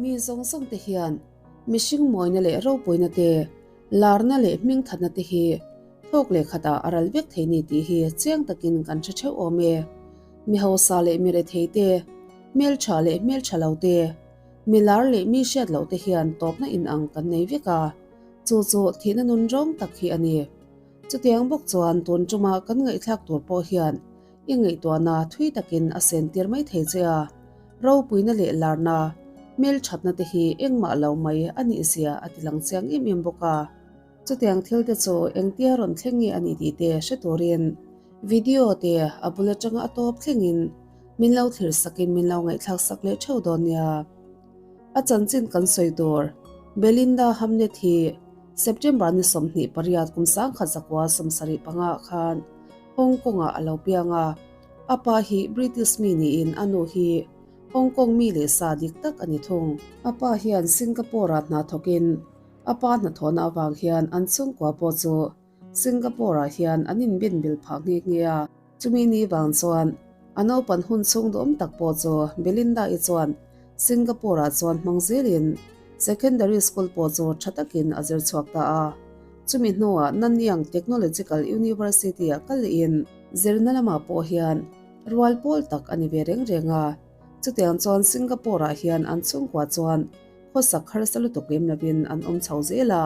Mi zawng zawng te hian mihring mawina leh ropuina te, larna leh hmingthatna te hi thawk leh khatah a ral vek thei ni tih hi chiang takin kan hre theuh awm e. Mi hausa leh mi rethei te, hmeltha leh hmeltha lo te, mi lar leh mi hriat loh te hian tawpna inang kan nei vek a, chu chu thihna nun rawng tak hi a ni. Chutiang bawk chuan tun tuma kan ngaihthlak tur pawh hian i ngaihtuahna thui takin a sentir mai thei che a, ropuina leh larna, hmelthatna te hi engmah lo mai a nih zia a ti lang chiang em em bawk a. Chutiang thil te chu engtia rawn thleng nge a nih tih te hre turin video te a bul atanga a tawp thlengin min lo thlir sakin min lo ngaihthlak sak leh theuh dawn nia. A chanchin kan sawi tur Belinda Hamnett hi September ni 28 kum 1975 ah khan Hong Kong-ah a lo piang a, a pa hi British mi niin a nu hi Hong Kong mi leh sa dik tak a ni thung. A pa hian Singapore-ah hna thawkin a pa hnathawhna avang hian an chhungkua pawh chu Singapore-ah hian an inbin bil phah nghe nghe a. Chumi ni vang chuan a naupan hun chhung duhawm tak pawh chu Belinda-i chuan Singapore-ah chuan hmang zelin Secondary School pawh chu tha takin a zir chhuak ta a. Chumi hnuah Nanyang Technological University-ah kal lehin zirna lamah pawh hian rual pawl tak a ni ve reng reng a. Chutiang chuan Singapore-ah hian an chhungkua chuan khawsak harsa lutuk lem lovin an awm chho zel a.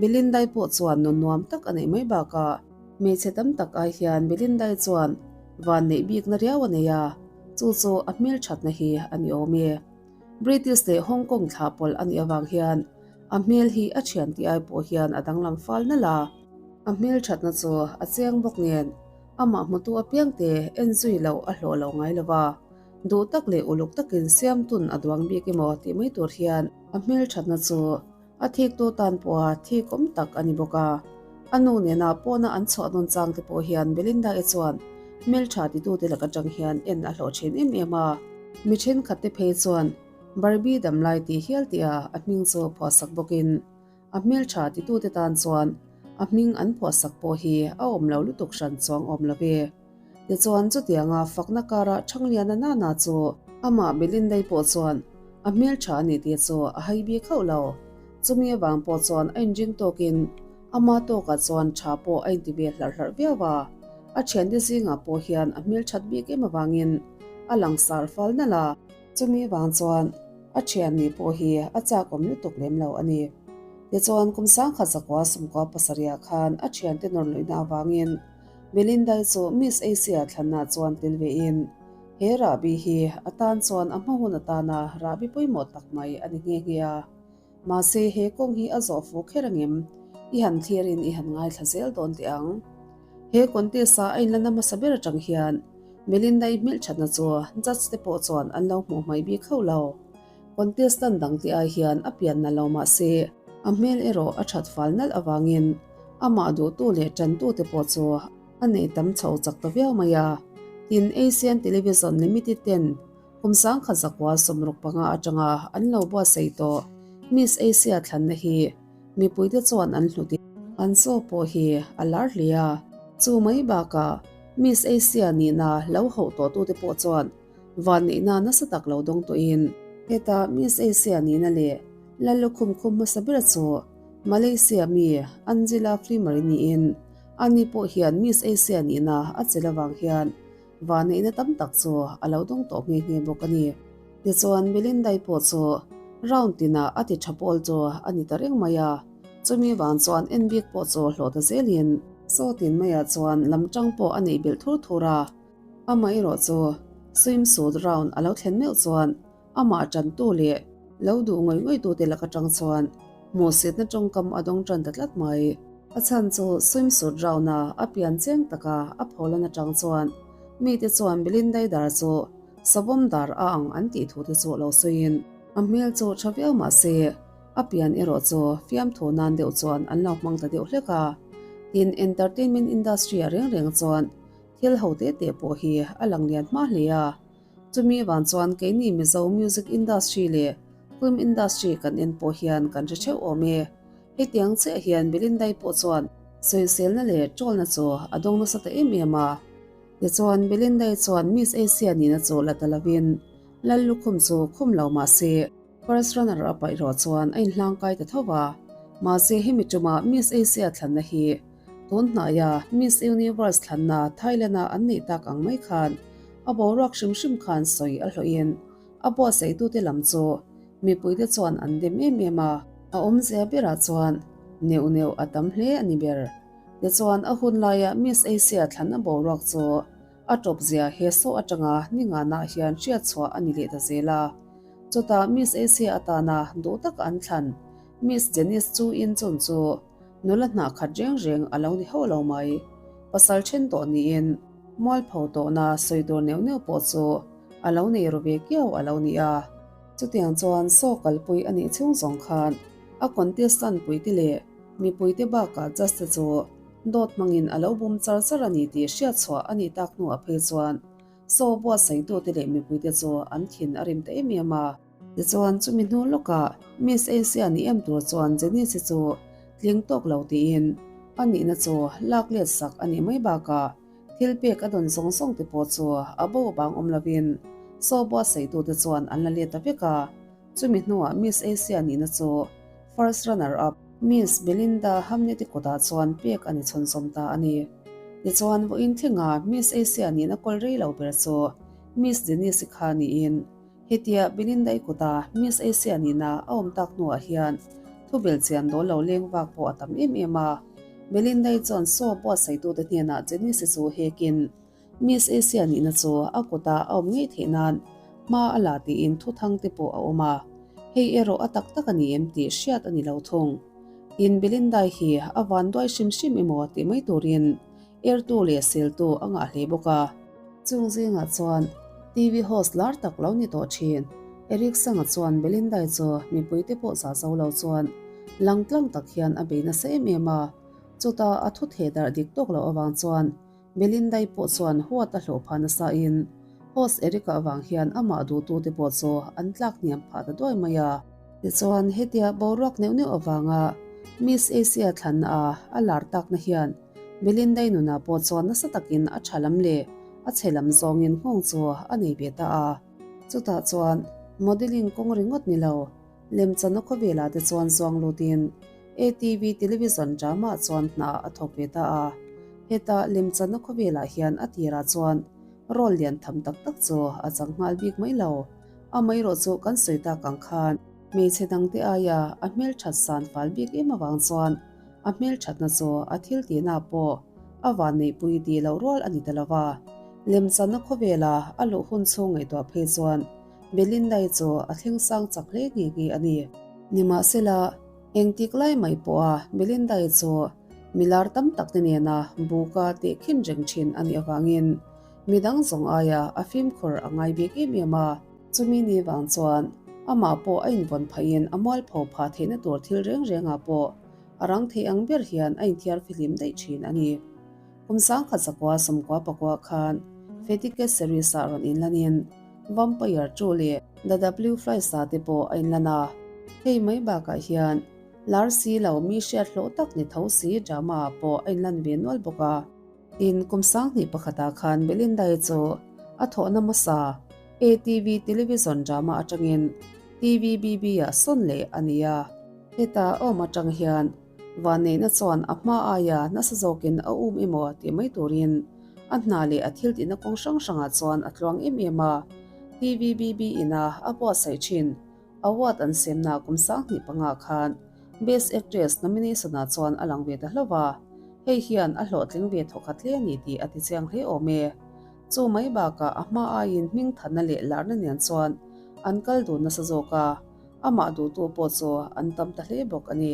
Belindai pawh chuan nun nuam tak a neih mai bakah hmeichhe tam tak ai hian Belindai chuan van neih bikna riau a nei a, chu chu a hmelthatna hi a ni awm e. British leh Hong Kong thlah pawlh a nih avang hian a hmel hi a thian tih ai pawh hian a danglam fal nalh a, a hmelthatna chu a cheng bawk nen amah hmutu apiangte en zui loh a hlawh lo ngai lo va, duh tak leh uluk takin siamtun a duang bik emaw tih mai tur hian a hmelthatna chu A thiktu tan pawha thik awm tak a ni bawk a. A nu nena pawna an chhuah nawn chang te pawh hian Belinda-i chuan hmeltha titute lak atang hian en a hlawh thin em em a. Mi thenkhat te phei chuan Barbie damlai tih hial tia a hming chu phuahsak bawkin a hmeltha titute tan chuan a hming an phuahsak pawh hi a awm lo lutuk hran chuang awm lo ve. Tichuan chutianga fakna kara Thangliana nana chu amah Belindai pawh chuan a hmeltha a ni tih chu a hai bik hauh lo. Chumi avang pawh chuan a inring tawkin ama tawkah chuan tha pawh a inti ve hlarh hlarh viau a. A thiante zingah pawh hian a hmelthat bik em avangin a langsar fal nalh a. Chumi avang chuan a thian ni pawh hi a chakawm lutuk lem lo a ni. Tichuan kum 1997 khan a thiante nawrluihna avangin Belindai chu Miss Asia thlanna chuan tel ve in, he rahbi hi a tan chuan a hma hun atana rahbi pawimawh tak mai a ni nghe nghe a. Mahse he kawng hi a zawh fu kher angem? I han thlir in i han ngaithla zel dawn teh ang. He contest a a inla hmasa ber atang hian Belindai hmelthatna chu judge te pawh chuan an lo hmuh hmaih bik hauh lo. Contestant dang te ai hian a pianna lo mah se, a hmel erawh a that fal nalh avangin amah duhtu leh tantu te pawh chu a nei tam chho chak ta viau mai a. Tin, Asian Television Limited ten kum 1965 atanga an lo buatsaih tawh Miss Asia thlanna hi mipuite chuan an hlut in an chaw pawh hi a lar hle a. Chu mai bakah Miss Asia nihna lo hauh tawhtute pawh chuan Vanneihna nasa tak lo dawng tawhin heta Miss Asia nihna leh Lallukhum khum hmasa ber chu Malaysia mi Angela Flimmer niin ani pawh hian Miss Asia nihna a chelh avang hian vanneihna tam tak chu a lo dawng tawh nghe nghe bawk a ni. Tichuan Belindai pawh chu round tinah a ti tha pawl chu a ni ta reng mai a, chumi vang chuan en bik pawh chu hlawh ta zelin sawtin maiah chuan lam tang pawh a neih belh thur thur a. Amaherawh chu swimsuit round a lo thlen meuh chuan amah tantu leh lo duh ngawih ngawih tute lak atang chuan hmuhsitna tawngkam a dawng tan ta tlat mai. A chhan chu swimsuit round a a pian chiang taka a pholan atang chuan mite chuan Belindai dar chu savawm dar a ang an tih thu te chu lo sawiin a hmel chu tha viau mah se a pian erawh chu fiamthu nan deuh chuan an lo hmang ta deuh hlek a. Tin, entertainment industry ah reng reng chuan Thil ho teh teh pawh hi a lang lian hma hle a, chumi avang chuan keini Mizo music industry leh film industry kan en pawh hian kan hre theuh awm e. Hetiang chiah hian Belindai pawh chuan sawiselna leh tawlna chu a dawng nasa ta em em a. Tichuan Belindai chuan Miss Asia nihna chu la ta lovin Lallukhum chu khum lo mah se. First runner up ah erawh chuan a inhlangkai ta tho va, mahse hemi ṭuma Miss Asia thlanna hi tun hnaia Miss Universe thlanna Thailand-a an neih tak ang mai khan a boruak hrim hrim khan sawi a hlawhin a buatsaihtute lam chu mipuite chuan an dem em em a. A awmzia berah chuan neuh neuh a tam hle a ni ber. Tichuan a hun laia Miss Asia thlanna boruak chu a tawpzia he saw atanga ni nganah hian hriatchhuah a ni leh ta zel a. Chutah Miss Asia atana duh taka an thlan Miss Janice chu in chun chu nula hnah khat reng reng a lo ni hauh lo mai. Pasal then tawh niin mualpho tawhna sawi tur neuh neuh pawh chu a lo nei ru ve kiau a lo ni a. Chutiang chuan saw kalpui a nih chhung zawng khan a contestant puite leh mipuite bakah judge te chu dawt hmangin a lo bum char char a ni tih hriatchhuah a nih tak hnuah phei chuan Saw buatsaitute leh mipuite chu an thin a rim ta em em a. Tichuan, chumi hnu lawkah Miss Asia ni em tur chuan Janice-i chu tling tawk lo tiin a nihna chu lak let sak a nih mai bakah thil pek a dawn zawng zawng te pawh chu a bo bang awm lovin saw buatsaitute chuan an la let ta vek a. Chumi hnuah Miss Asia nihna chu First runner up Miss Belinda Hamneti kutah chuan pek a ni chhawnzawm ta a ni. Tichuan vawiin thlenga Miss Asia nihna kawl rei lo ber chu Miss Denise-i kha niin hetia Belinda-i kuta Miss Asia nihna a awm tak hnuah hian thubel chian dawl lo leng vak pawh a tam em em a. Belinda-i chuan saw buatsaitute hnenah Denise-i chu hekin Miss Asia nihna chu a kutah a awm ngei theih nan hma a la tiin thuthang te pawh a awm a, hei erawh a tak tak a ni em tih hriat a ni lo thung. Tin, Belinda-i hi a van duai hrim hrim emaw tih mai turin ertu leh seltu a ngah hle bawk a. Chung zingah chuan TV host lar tak lo ni tawh thin Eric Sanga chuan Belinda-i chu mipuite pawh zah zo lo chuan langtlang tak hian a bei nasa em em a, chutah a thu theh darh dik tawk loh avang chuan Melinda-i pawh chuan huat a hlawh phah nasa in host Eric-a avang hian amah duhtute pawh chu an tlak hniam phah ta duai mai a. Tichuan, hetia boruak neuh neuh avanga Miss Asia thlanna a a lar takna hian Melinda-i nunah pawh chuan nasa takin a tha lam leh a chhe lam zawngin nghawng chu a nei ve ta a. Chutah chuan modelling kawng ringawt ni lo, Lemchanna khawvelah te chuan zuang lutin ATV television drama ah chuan hna a thawk ve ta a. Heta lemchanna khawvelah hian a tirah chuan role lian tham tak tak chu a chang nghal bik mai lo. Amaherawh chu kan sawi tak ang khan hmeichhe dangte aia a hmelthat san fal bik em avang chuan a hmelthatna chu a thil tihna pawh a vanneihpui tih loh rual a ni ta lo va. Lemchanna khawvela a luh hun chhung ngaihtuah phei chuan Belinda-i chu a thleng sang chak hle nghe nghe a ni. Nimahsela, engtik lai mai pawha Belinda-i chu milar tam tak te nena buka tehkhin reng thin a nih avangin midang zawng aia a fimkhur a ngai bik em em a. Chumi ni vang chuan amah pawh a invawn phahin a mualpho phah theihna tur thil reng rengah pawh a rang thei ang ber hian a inthiar fihlim daih thin a ni. Kum sangkhat zakua sawmkua pakua khan Fetike series-ah rawn inlanin Vampire 2 leh The W Flies ah te pawh a inlan a. Hei mai bakah hian lar si lo mi hriat hlawh tak ni tho si drama ah pawh a inlan ve nual bawk a. Tin, kum sanghnih pakhatah khan Belinda-i chu a thawhna hmasa ATV television drama atangin TVBB-ah sawn leh a ni a. Heta awm atang hian Vanneihna chuan a hma aia nasa zawkin a um emaw tih mai turin a hna leh a thil tihna kawng hrang hrangah chuan a tluang em em a. TVBB ina a buatsaih thin award an semna kum 2005 khan Best Actress nomination-ah chuan a lang ve ta hlauh a, hei hian a hlawhtling ve thawkhat hle a ni tih a tichiang hle awm e. Chu mai bakah a hma aiin hmingthanna leh larna nen chuan an kal dun nasa zawk a. Amah duhtu pawh chu an tam ta hle bawk a ni.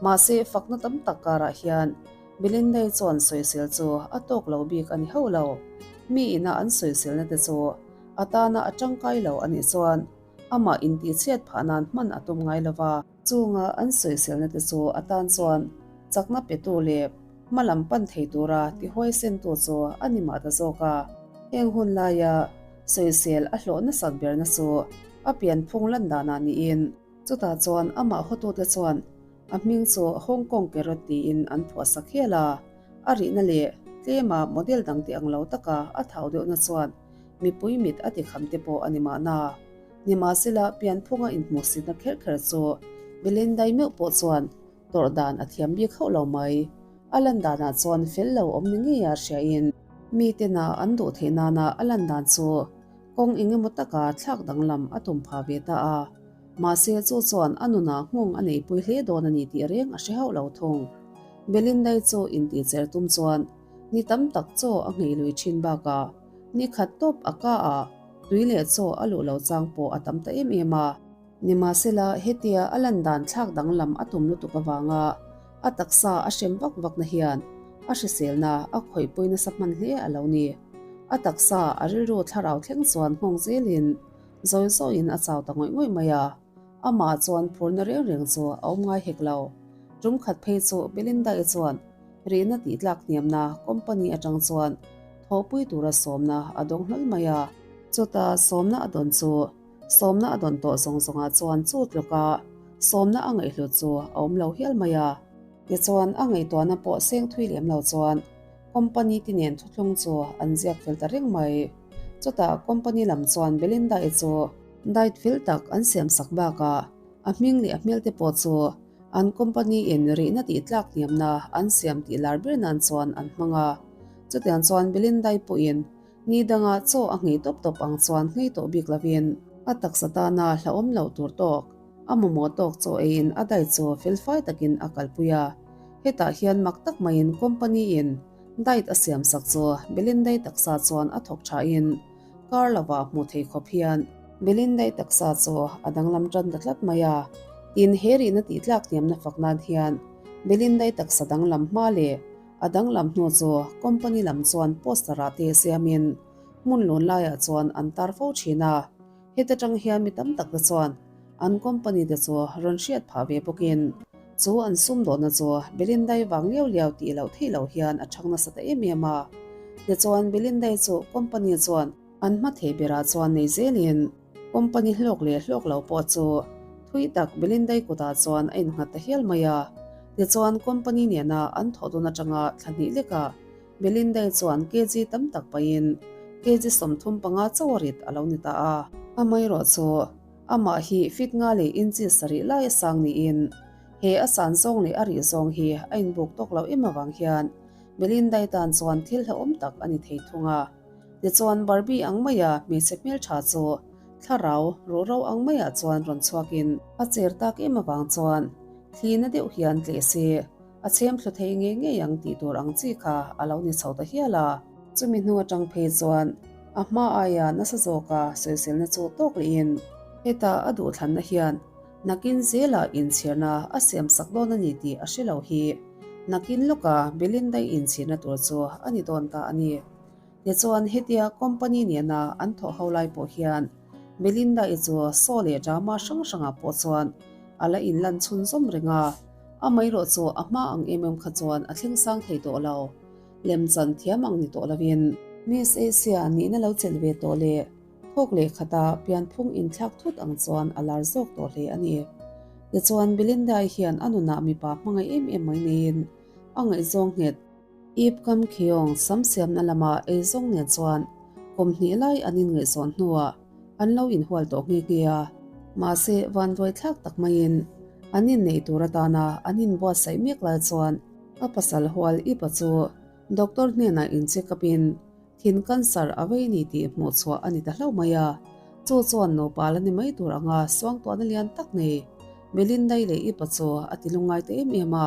Mahse, fakna tam tak karah hian Belinda-i chuan sawisel chu a tawk lo bik a ni hauh lo. Mi ina an sawiselna te chu a tana a tangkai lo a nih chuan amah intihchhiat phah nan hman a tum ngai lo va. Chunga an sawiselna te chu a tan chuan chakna petu leh hma lam pan thei tura tihuaisentu chu a ni mah ta zawk a. Heng hun laia sawisel a hlawh nasat berna chu a pianphung lan danah niin chutah chuan amah hawtute chuan a hming chu Hong Kong Carrot tiin an phuahsak hial a, a rihna leh tlema model dangte ang lo taka a thau deuhna chuan mipui mit a tikham te pawh a ni mahna. Nimahsela, pianphunga inhmuhsitna kher kher chu Belendai meuh pawh chuan tawrh dan a thiam bik hauh lo mai. A lan danah chuan fel lo awm ni ngeia hriain mitena an duh theih nana a lan dan chu kawng eng emaw taka thlak danglam a tum pha ve ta a. Mahse, chu chuan a nunah nghawng a neihpui hle dawn a ni tih reng a hre hauh lo thung. Belindai chu intihcher tum chuan ni tam tak chaw a nghei lui thin bakah ni khat tawp a ka ah tui leh chaw a luh lo chang pawh a tam ta em em a. Nimahsela, hetia a lan dan thlak danglam a tum lutuk avanga a taksa a hrem vak vakna hian a hriselna a khawihpui nasa hman hle a lo ni. A taksa a rilru thlarau thleng chuan nghawng zelin zawi zawiin a chau ta ngawih ngawih mai a, amah chuan phurna reng reng chu a awm ngai hek lo. Tum khat phei chu Belinda-i chuan rihna tih tlak hniamna company atang chuan thawhpui tura sawmna a dawng hlawl mai a. Chuta sawmna a dawn chu Sawmna a dawn tawh zawng zawngah chuan chu tluka sawmna a ngaihhlut chu a awm lo hial mai a. Tichuan, a ngaihtuahna pawh seng thui lem lo chuan company te nen thuthlung chu an ziak fel ta reng mai. Chutah company lam chuan Belinda-i chu diet fel tak an siam sak bakah a hming leh a hmel te pawh chu an company in rihna tih tlak hniamna an siam tih lar ber nan chuan an hmang a. Chutiang chuan Belinda-i pawhin Ni dangah chaw a nghei tawp tawp ang chuan nghei tawh bik lovin a taksa tana hlauhawm loh tur tawk, a mamawh tawk chaw eiin a dai chu felfai takin a kalpui a. Hetah hian mak tak maiin company in diet a siam sak chu Belindai taksa chuan a thawk thain kar lovah hmuh thei khawp hian Belindai taksa chu a danglam tan ta tlat mai a. Tin, he rihna tih tlak hniamna fak nan hian Belindai taksa danglam hma leh A danglam hnu chu company lam chuan poster ah te siamin hmun lun laiah chuan an tar fo thin a, heta tang hian mi tam tak te chuan an company te chu rawn hriat phah ve bawkin chu an sumdawhna chu Belindai vang liau liau tih loh theih loh hian a chhang nasa ta em em a. Tichuan Belindai chu company chuan an hma thei berah chuan nei zelin Company hlawk leh hlawk lo pawh chu thui tak Belindai kutah chuan a innghat ta hial mai a. Tichuan company nena an thawh dawn atanga thla hnih lekah Belindai chuan kg tam tak pahin kg 35 chauh a rit a lo ni ta a. Amaherawh chu amah hi feet nga leh inches sarih lai a sang niin he a san zawng leh a rih zawng hi a inbuk tawk loh em avang hian Belindai tan chuan thil hlauhawm tak a ni thei thung a. Tichuan Barbie ang maia hmeichhe hmeltha chu thlarau ruhro ang maiah chuan rawn chhuakin a cher tak em avang chuan thli na deuh hian tleh se a chhem thlu thei ngei ngei ang tih tur ang chi kha a lo ni chho ta hial a. Chumi hnu atang phei chuan a hma aia nasa zawka sawiselna chu tawk lehin heta a duhthlanna hian nakin zelah inchhirna a siam sak dawn a ni tih a hre lo hi nakin lawka Belinda-i inchhirna tur chu a ni dawn ta a ni. Tichuan hetia company nena an thawh ho lai pawh hian Belinda-i chu saw leh drama hrang hrangah pawh chuan a la inlan chhunzawm reng a, amaherawh chu a hma ang em em kha chuan a thleng sang thei tawh lo. Lemchan thiam ang ni tawh lovin. Miss Asia nihna lo chelh ve tawh leh thawk leh khata pianphung inthlak thut ang chuan a lar zawk tawh hle a ni. Tichuan Belinda-i hian a nunah mipa hmangaih em em mai neiin a ngaihzawng nghet. Ip Kam Khiong sam siamna lama eizawng nen chuan kum hnih lai an inngaihzawn hnuah an lo inhual tawh nghe nghe a. Mahse, vanduaithlak tak maiin an inneih tur atana an inbuatsaih mek lai chuan a pasal hual Ipa chu doctor hnenah in check up in Thin cancer a vei ni tih hmuh chhuah a ni ta hlauh mai a, chu chuan nupa la ni mai tur anga suangtuahna lian tak nei Melindai leh Ipa chu a ti lungngai ta em em a.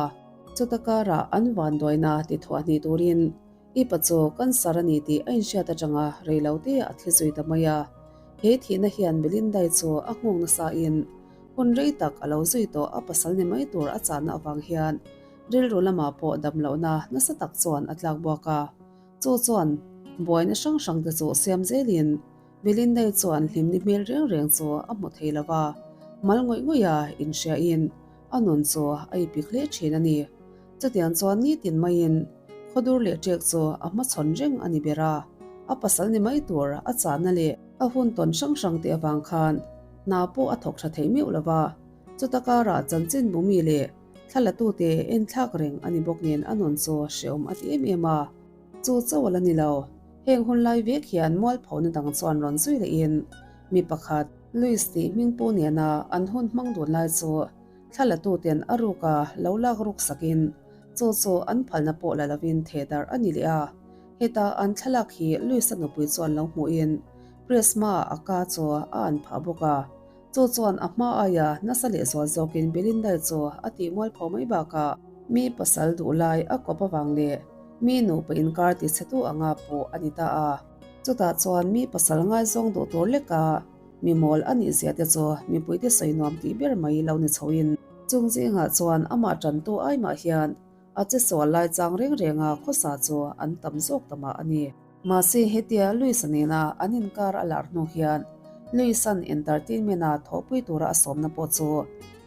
Chuta karah an vanduaina ti thuah hnih turin Ipa chu cancer a ni tih a inhriat atanga rei lo te a thi zui ta mai a. He thihna hian Melindai chu a nghawng nasa in hun rei tak a lo zui tawh a pasal ni mai tur a chahna avang hian rilru lamah pawh damlohna nasa tak chuan a tlak buak a. Chu chuan buaina hrang hrang te chu siam zelin Belinda-i chuan hlimni hmel reng reng chu a hmu thei lo va, mal ngawih ngawih a inhriain a nun chu a ipik hle thin a ni. Chutiang chuan nitin maiin khawdur leh ṭek chu a hmachhawn reng a ni ber a, a pasal ni mai tur a chahna leh a hun tawn hrang hrang te avang khan hna pawh a thawk ṭha thei meuh lo va, chuta karah chanchin bumi leh Thlalatute en thlak reng a ni bawk nen a nun chu hrehawm a ti em em a, chu chauh a la ni lo. Heng hun lai vek hian mualphona dang chuan rawn zui lehin mi pakhat. Louis tih hmingpu nena an hun hmang dun lai chu thlalatute'n a ruka lo lak ruk sakin chu chu an phalna pawh la lovin theh darh a ni leh a. Heta an thlalak hi Louis-a nupui chuan lo hmuhin press hmaah a ka chu a an phah bawk a. Chu chuan a hma aia nasa leh zual zawkin Belinda-i chu a tih mualpho mai bakah mi pasal duh lai a kawp avang leh mi nupa inkar tichhetu anga puh a ni ta a. Chutah chuan mi pasal ngaizawng duh tur leka mi mawl a nih zia te chu mipuite sawi nuam tih ber mai lo ni chhoin chung zingah chuan amah tantu ai mah hian a che sual lai chang reng renga khawsa chu an tam zawk ta mah a ni. Mahse hetia Louis-a nena an inkar a lar hnu hian Louis-a'n entertainment-a thawhpui tura a sawmna pawh chu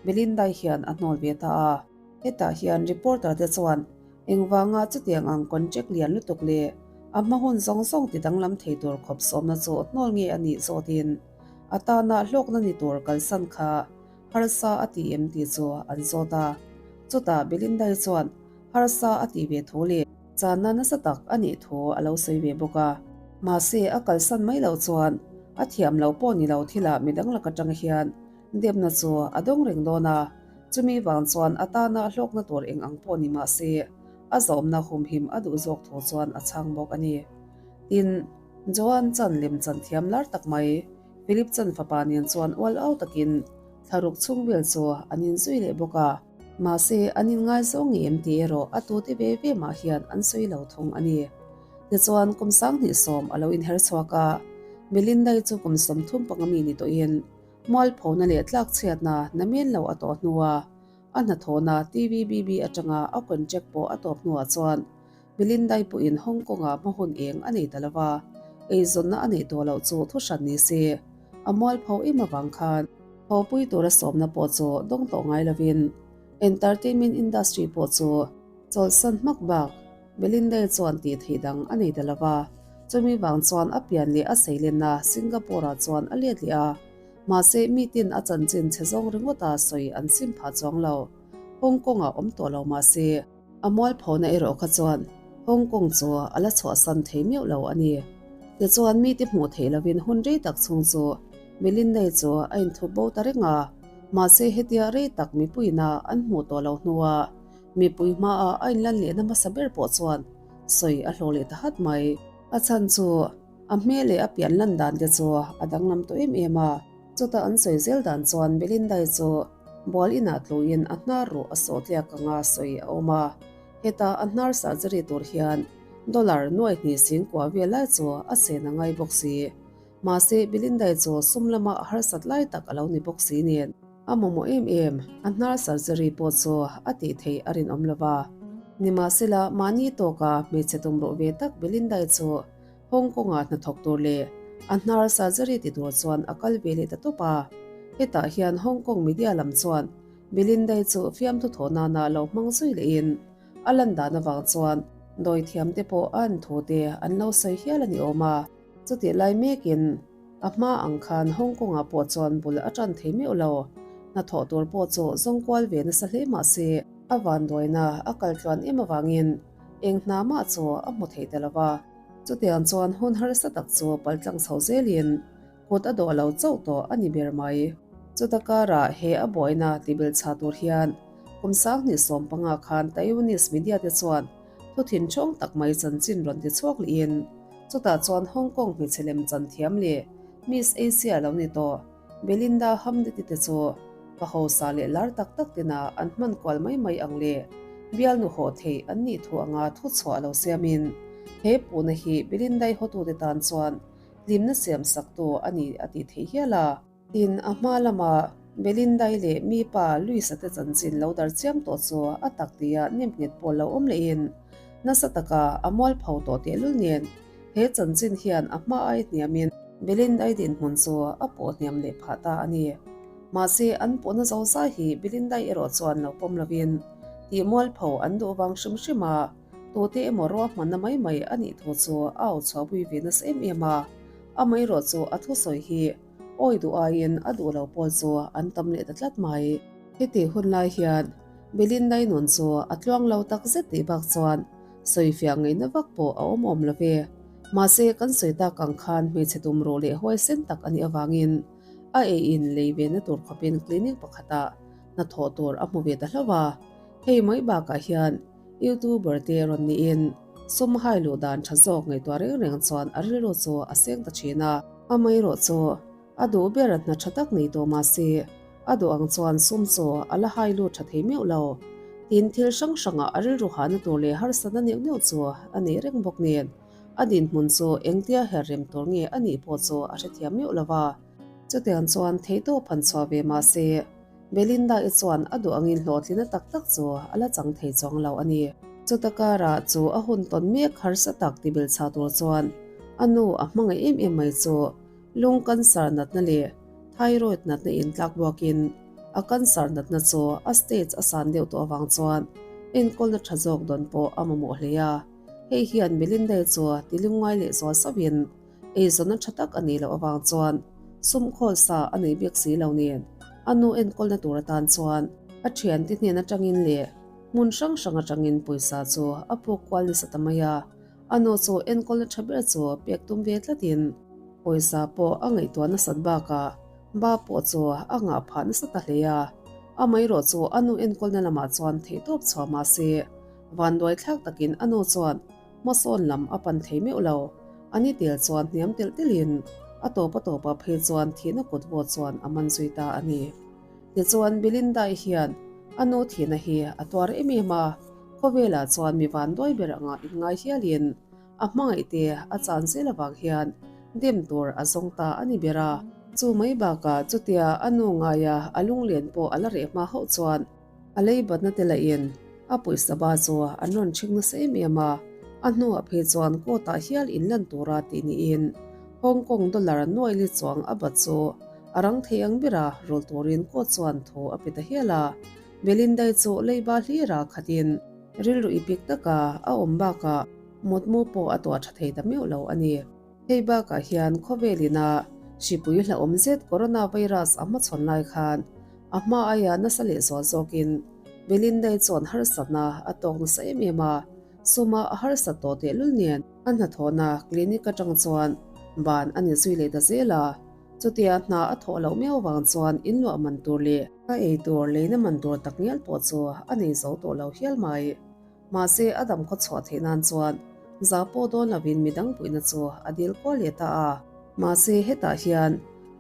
Belinda-i hian a hnawl ve ta a. Hetah hian reporter te chuan Engvanga chutiang ang contract lian lutuk leh a hma hun zawng zawng ti danglam thei tur khawp sawmna chu hnawl nge a nih zawtin a tana hlawkna ni tur kalsan kha harsa a ti em tih chu an zawt a. Chutah Belinda-i chuan harsa a tih ve thu leh channa nasa tak a nih thu a lo sawi ve bawk a. Mahse a kalsan mai loh chuan a thiam lo pawh ni lo thilah midang lak atang hian Demna chu a dawng reng dawn a, chumi vang chuan a tana hlawkna tur eng ang pawh ni mah se, a zawmna humhim a duh zawk thu chuan a chhang bawk a ni. Tin, Joan chan lem chan thiam lar tak mai, Philip chan fapa nen chuan ual au takin thlaruk chhung vel chu an inzui leh bawk a. Mahse, an inngaizawng ngei em tih erawh a tute ve ve mah hian an sawi lo thung a ni. Tichuan, kum 2010 a lo inher chhuak a, Melinda-i chu kum 35 mi ni tawhin, Mualphona leh tlakchhiatna namen lo a tawh hnua a hnathawhna TVBB atanga a contract pawh a tawp hnuah chuan Belinda-i pawhin Hong Kong-ah hma hun eng a nei ta lo va, eizawnna a neih tawh loh chu thu hran ni se a mualpho em avang khan hawpui tura sawmna pawh chu dawng tawh ngai lovin entertainment industry pawh chu Chawlhsan hmak bak, Belinda-i chuan tih theih dang a nei ta lo va, chumi vang chuan a pian leh a seilenna Singapore-ah chuan a let leh a. Mahse, meeting a chanchin chhe zawng ringawta sawi an sim phah chuang lo. Hong Kong-ah awm tawh lo mah se, a mualphona erawh kha chuan Hong Kong chu a la chhuahsan thei meuh lo a ni. Tichuan, mite hmuh theih lovin hun rei tak chhung chu Belinda-i chu a inthup bo ta reng a, mahse hetia rei tak mipuiina an hmuh tawh lo hnuah Mipui hmaah a inlan lehna hmasa ber pawh chuan sawi a hlawh leh ta hat mai. A chhan chu a hmel leh a pian lan dan te chu a danglam tawh em em a. Chutah an sawi zel dan chuan Belinda-i chu bual inah tluin a hnar ruh a sawh tliak anga sawi a awm a. Heta a hnar surgery tur hian dollar nuai hnih sing kua vel lai chu a sen a ngai bawk si. Mahse Belinda-i chu sum lama a harsat lai tak a lo ni bawk si nen. A mamawh em em, a hnar surgery pawh chu a tih theih a rinawm lo va. Nimahsela, mahni tawka hmeichhe tumruh ve tak Belinda-i chu Hong Kong-ah hnathawk tur leh a hnar surgery ti tur chuan a kal ve leh ta tawp a. Hetah hian Hong Kong media lam chuan Belinda-i chu fiamthu thawh nana lo hmang zui lehin a lan dan avang chuan dawithiamte pawh a an thu te an lo sawi hial a ni awm a. Chutih lai mekin A hma ang khan Hong Kong-ah pawh chuan bul a tan thei meuh lo. Hnathawh tur pawh chu zawng kual ve nasa hle mah se, a vanduaina a kal tluan em avangin eng hna mah chu a hmu thei ta lo va. Chutiang chuan hun harsa tak chu paltlang chho zelin kut a dawh lo chauh tawh a ni ber mai. Chuta karah he a buaina tibilchha tur hian kum 2015 khan Taiwanese media te chuan Thuthin ṭhawng tak mai chanchin rawn ti chhuak lihin chutah chuan Hong Kong hmeichhe lem chan thiam leh Miss Asia lo ni tawh Belinda Hamdeti te chu pa hausa leh lar tak tak tina an hman kual mai mai ang leh bialnu hawh theih an nih thu anga thu chhuah lo siamin he puhna hi Belindai hawtute tan chuan hlimna siam saktu a ni a tih theih hial a. Tin, a hma lama Belinda-i leh mi pa Luis-a te chanchin lo dar chiam tawh chu a tak tia nemnghet pawh lo awm lehin nasa taka a mualpho tawh tehlul nen he chanchin hian a hma ai hniamin Belinda-i dinhmun chu a pawh hniam leh phah ta a ni. Mahse, an pawhna zozai hi Belinda-i erawh chuan lo pawm lovin tih mualpho an duh vang hrim hrim a, tute emaw ruahmanna mai mai a nih thu chu a au chhuahpui ve nasa em em a, amaherawh chu a thusawi hi Awi duh aiin a duh lo pawl chu an tam leh ta tlat mai. Heti hun lai hian Belinda-i nun chu a tluang lo tak zet tih bak chuan sawifiah ngaihna vak pawh a awm awm lo ve. Mahse kan sawi tak ang khan hmeichhe tumruh leh huaisen tak a nih avangin. A ei in lei ve na tur khawpin clinic pakhatah hnathawh tur a hmu ve ta hlauh a. Hei mai bakah hian YouTuber te rawn niin sum hai luh dan tha zawk ngaihtuah reng reng chuan a rilru chu a seng ta thin a. Amaherawh chu a duh ber hna tha tak nei tawh mahse a duh ang chuan sum chu a la hai lut tha thei meuh lo. Tin, thil hrang hrangah a rilru hahna tur leh harsatna neuh neuh chu a nei reng bawk nen. A dinhmun chu engtia her rem tur nge a nih pawh chu a hrethiam meuh lo va. Chutiang chuan theihtawp han chhuah ve mah se, Belinda-i chuan a duh angin hlawhtlina tak tak chu a la chang thei chuang lo a ni. Chuta karah chu a hun tawn mek harsa tak ti belchhah tur chuan a nu a hmangaih em em mai chu lung cancer natna leh thyroid natna intlak buakin a cancer natna chu a stage a san deuh tawh avang chuan enkawlna tha zawk dawn pawh a mamawh hle a. Hei hian Melinda-i chu ti lungngai leh zual sauhin eizawnna tha tak a nih loh avang chuan sum khawl sa a nei bik si lo nen a nu enkawlna tur atan chuan a thiante hnen atangin leh hmun hrang hrang atangin pawisa chu a puk kual nasa ta mai a. A nu chu enkawlna tha ber chu pek tum ve tlatin pawisa pawh a ngaihtuah nasat bakah ba pawh chu a ngah phah nasa ta hle a. Amaherawh chu a nu enkawlna lamah chuan theihtawp chhuah mahse Vanduai thlak takin a nu chuan hmasawn lam a pan thei meuh lo. A ni tel chuan hniam telh telhin a tawp a tawpah phei chuan thihna kut vawt chuan a man zui ta a ni. Tichuan Belinda-i hian a nu thihna hi a tuar em em a, khawvelah chuan mi vanduai ber anga inngai hialin a hmangaihte a chan zel avang hian dem tur a zawng ta a ni ber a. Chu mai bakah chutia a nu ngaia a lunglen pawh a la reh hma hauh chuan A lei batna te lahin a pawisa ba chu an rawn chhing nasa em em a, a hnuah phei chuan court ah hial inlan tura tih niin Hong Kong dollar nuai li chuang a bat chu a rang thei ang bera rul turin court chuan thu a pe ta hial a. Belinda-i chu lei ba hlira khatin rilru ipik taka a awm bakah mutmu pawh a tuah tha thei ta meuh lo a ni. Hei bakah hian khawvel ina hripui hlauhawm zet coronavirus a hmachhawn lai khan a hma aia nasa leh zual zawkin Belinda-i chuan harsatna a tawk nasa em em a, suma a harsat tawh tehlul nen a hnathawhna clinic atang chuan ban a ni zui leh ta zel a, chutia hna a thawh loh miau vang chuan inluah man tur leh a eitur leina man tur takngial pawh chu a nei zo tawh lo hial mai. Mahse, a dam khaw chhuah theih nan chuan za pawh dawn lovin midang puihna chu a dil kual leh ta a. Mahse, hetah hian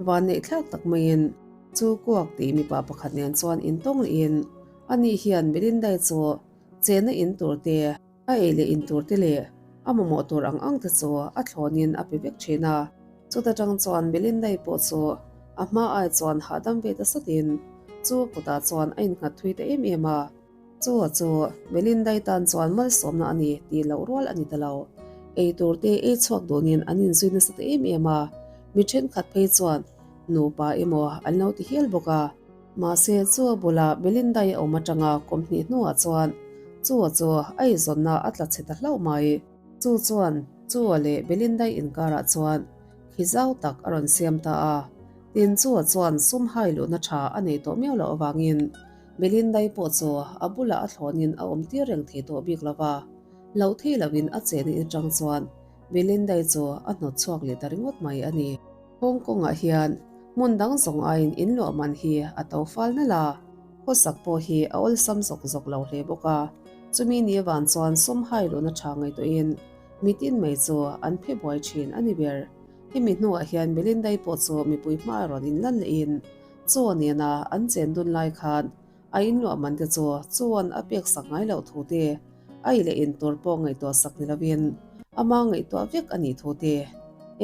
vanneih thlak tak maiin chu kuak tih mipa pakhat nen chuan intawng lehin ani hian Belinda-i chu chenna in tur te, a ei leh in tur te leh a mamawh tur ang ang te chu a thlawnin a pe vek thin a. Chuta tang chuan Belinda-i pawh chu a hma ai chuan hahdam ve ta satin chu a kutah chuan a innghat thui ta em em a. Chu a chu Belinda-i tan chuan malsawmna a ni tih loh rual a ni ta lo. Ei tur te ei chhuak dunin an inzui nasa ta em em a, mi thenkhat phei chuan nupa emaw an lo ti hial bawk a. Mahse, chu a bulah Belinda-i a awm atanga kum hnih hnuah chuan chu a chu a eizawnna a tla chhe ta hlauh mai. Chu chuan chu a leh Belinda-i inkarah chuan khi zau tak a rawn siam ta a. Tin, chu a chuan sum hai luhna tha a nei tawh miau loh avangin Belinda-i pawh chu a bulah a thlawnin a awm tir reng thei tawh bik lo va, loh thei loin a chenna in atang chuan Belinda-i chu a hnawt chhuak leh ta ringawt mai a ni. Hong Kong-ah hian hmun dang zawng aiin in luah man hi a to fal nalh a, khawsak pawh hi a awlsam zawk zawk lo hle bawk a, chumi ni avang chuan sum hai luhna tha ngaihtuahin mitin mai chu an phe buai thin a ni ber. Hemi hnuah hian Belinda-i pawh chu mipui hma rawn inlan lehin Chaw nena an chen dun lai khan a inluah man te chu chuan a pek sak ngai loh thu te, a i leh in tur pawh ngaihtuah sak ni lovin ama ngaihtuah vek a nih thu te,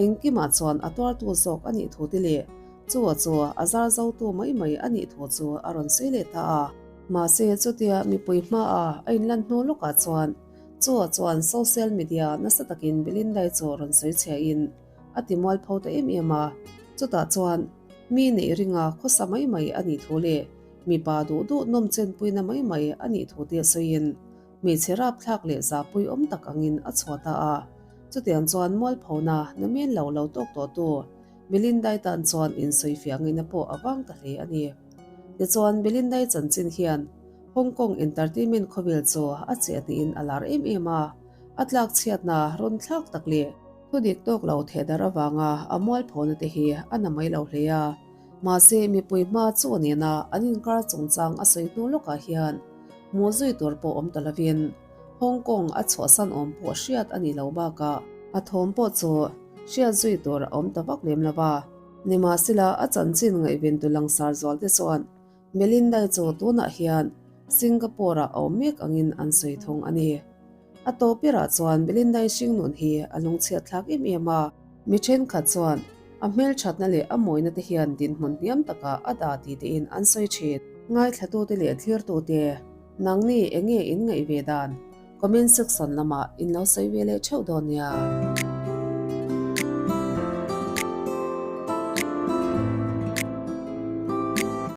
engkimah chuan a tuartu zawk a nih thu te leh chu a chu a zar zotu mai mai a nih thu chu a rawn sawi leh ta a. Mahse chutia mipui hmaa a inlan hnu lawkah chuan chu a chuan social media nasa takin Belinda-i chu rawn sawi chhiahin a ti mualpho ta em em a, chutah chuan mi neih ringa khawsa mai mai a nih thu leh mipa duh duh nawm chenpuina mai mai a nih thu te sawiin hmeichhe rapthlak leh zahpui awm tak angin a chhuah ta a. Chutiang chuan mualphona namen lo lo tawk tawhtu Belinda-i tan chuan insawifiah ngaihna pawh a vang ta hle a ni. Tichuan Belinda-i chanchin hian Hong Kong entertainment khawvel chu a cheh hnihin a lar em em a, a tlakchhiatna rawn thlak tak leh Thu dik tawk lo theh darh avanga a mualphona te hi a na mai lo hle a. Mahse, mipui hma chu nena an inkar chungchang a sawi hnu lawkah hian hmuh zui tur pawh awm ta lovin Hong Kong a chhuahsan awm pawh hriat a nih loh bakah a thawm pawh chu hriat zui tur a awm ta vak lem lo va. Nimahsela, a chanchin ngaihventu langsar zualte chuan Melinda-i chu tunah hian Singapore-ah a awm mek angin an sawi thung a ni. A tawp berah chuan Melinda-i hringnun hi a lungchhiat thlak em em a. Mi thenkhat chuan a hmelthatna leh a mawina te hian dinhmun hniam takah a dah tih tein an sawi thin. Ngaithlatute leh thlirtute, nangni eng nge in ngaih ve dan? Comment section lamah in lo sawi ve leh theuh dawn nia.